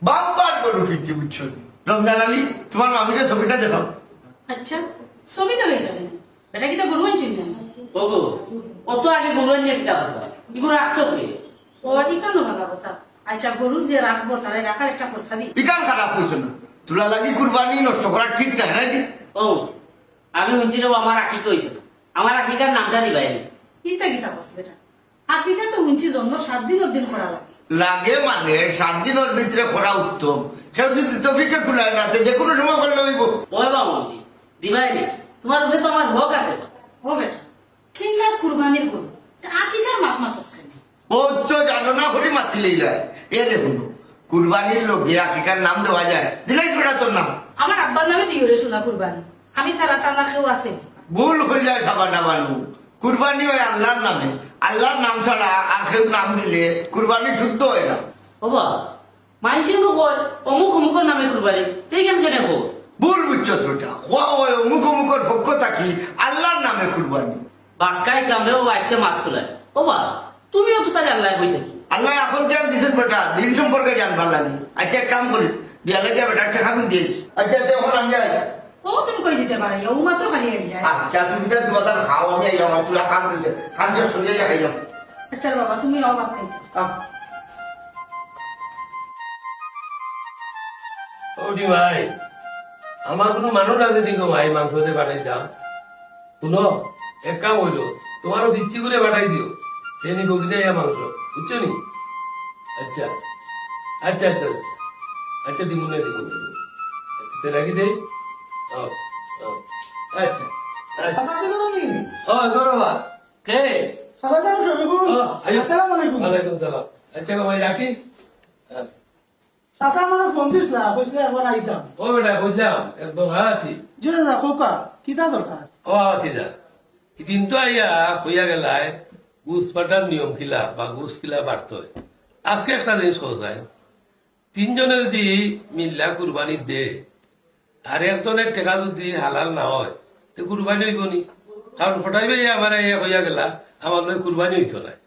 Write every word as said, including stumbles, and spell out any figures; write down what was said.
বাম্পার গরু কিনছি, বুঝছো নি? রমজান আলী, তুমার মামিরে ছবিটা দেখাও। আচ্ছা, ছবি তো লইতা কেনে? বেটা কিতা গরু আনছইন না? ও গো, অত আগে গরু আনিয়া কিতা করতা? ইগু রাখতো কে? ও, ইখানও ভালা কথা। আচ্ছা, গরু যে রাখবো, তারে রাখার একটা খরচা দি। ইখান খারাপ কইছো না। তুলা লাগি কুরবানি নষ্ট করা ঠিক নায়, নায় নি? ও, আমি হুনছি রে, আমার আকিকা অইছে না। আমার আকিকার নামটা দিবায় নি। ইতা কিতা কস বেটা? আকিকা তো হুনছি জন্মর সাত দিনর দিন করা লাগে। লাগে মানে সাত দিনর ভিতরে করা উত্তম। কেউ যদি তৌফিকে কুলায় না, তে যে কোনো সময় করলে অইবো। ওই বা মঞ্জি, দিবায় নি, তুমার উপরে তো আমার হক আছে। ও বেটা, কিনলা কুরবানির গরু, তা আকিকার মাত মাতস কেনে? বউত তো জানো না করি মাতিলাইলায়। এরে হুনো, কুরবানির লগে আকিকার নাম দেওয়া যায়? দিলাইছ বেটা তোর নাম। আমার আব্বার নামে দিও রে সোনা কুরবানি, আমি ছাড়া তো আমার কেউ আছে নি। ভুল কইলায় সাবানা বানু, কুরবানি অয় আল্লার নামে, আল্লার নাম ছাড়া আর কেউ নাম দিলে কুরবানি শুদ্ধ অয় না। ও বা, মাইনষে নু কয় অমুক অমুকর নামে কুরবানি, তে ইখান কেনে কও? ভুল বুঝছস বেটা, কওয়া অয় অমুক অমুকর পক্ষ থাকি আল্লার নামে কুরবানি। বাক্কা ইকরাম রে, ও আইজকে মাত তুলায়। ও বা, তুমিও তো তাইলে আল্লায় কই থাকি। আল্লায় আকল জ্ঞান দিছইন বেটা, দিন সম্পর্কে জানবার লাগি। আচ্ছা, এক কাম করিস, বিয়ালে গিয়া বেটার টেকাগুন দিস। আচ্ছা, আচ্ছা, অখন আমি যাই। ও, তুমি কই দিতে পারো, ও মাত্র খালি আইলা। আচ্ছা, তুমি তো দুবাতার খাও, আমি আইলাম, আর তুই কাম করিস, কাম শেষ করিয়া খাইলাম। আচ্ছা রে বাবা, তুমি আও, ভাত খাইতে। আহ। ও দি ভাই, আমার কোনো মানুষ আছে নি গো ভাই, মাংস দিয়া পাঠাইতাম? হুনো, এক কাম অইলো, তুমারও ভিত্তি করে পাঠাই দিও, হে নিবো কিনা ইয়া মাংস, বুঝছো নি? আচ্ছা, আচ্ছা, আচ্ছা, আচ্ছা, আচ্ছা, দিমু নে, দিমু নে, দিমু নে। আচ্ছা, তে রাখি দেই। ও, ও। আচ্ছা, আচ্ছা। চাচা, আতে করো নি? ও, করো বা। কে? চাচা, যাও, শফিকুল। ও, আইও। আসসালামু আলাইকুম। ওয়ালাইকুম সালাম। আচ্ছা, ভাই, রাখি। হ্যাঁ। চাচা আমারে ফোন দিছলা, কইছলা একবার আইতাম। ও বেটা, কইছলাম, এক দরকার আছে। জি চাচা, কউক্কা, কিতা দরকার? ও আচ্ছা, যা। ইদিন তো আইয়া কইয়া গেলায়, গোস্ত বাটার নিয়ম কিলা বা গোস্ত কিলা বাটতে অয়। আইজকে একটা জিনিস কওয়া যায়, তিনজনে যদি মিল্লা কুরবানি দে, আর একজনের টেকা যদি হালাল না অয়, তে কুরবানি অইবো নি? কারণ কটাই ভাই আমারে আইয়া কইয়া গেলা, আমার লগে কুরবানি অইতো নায়।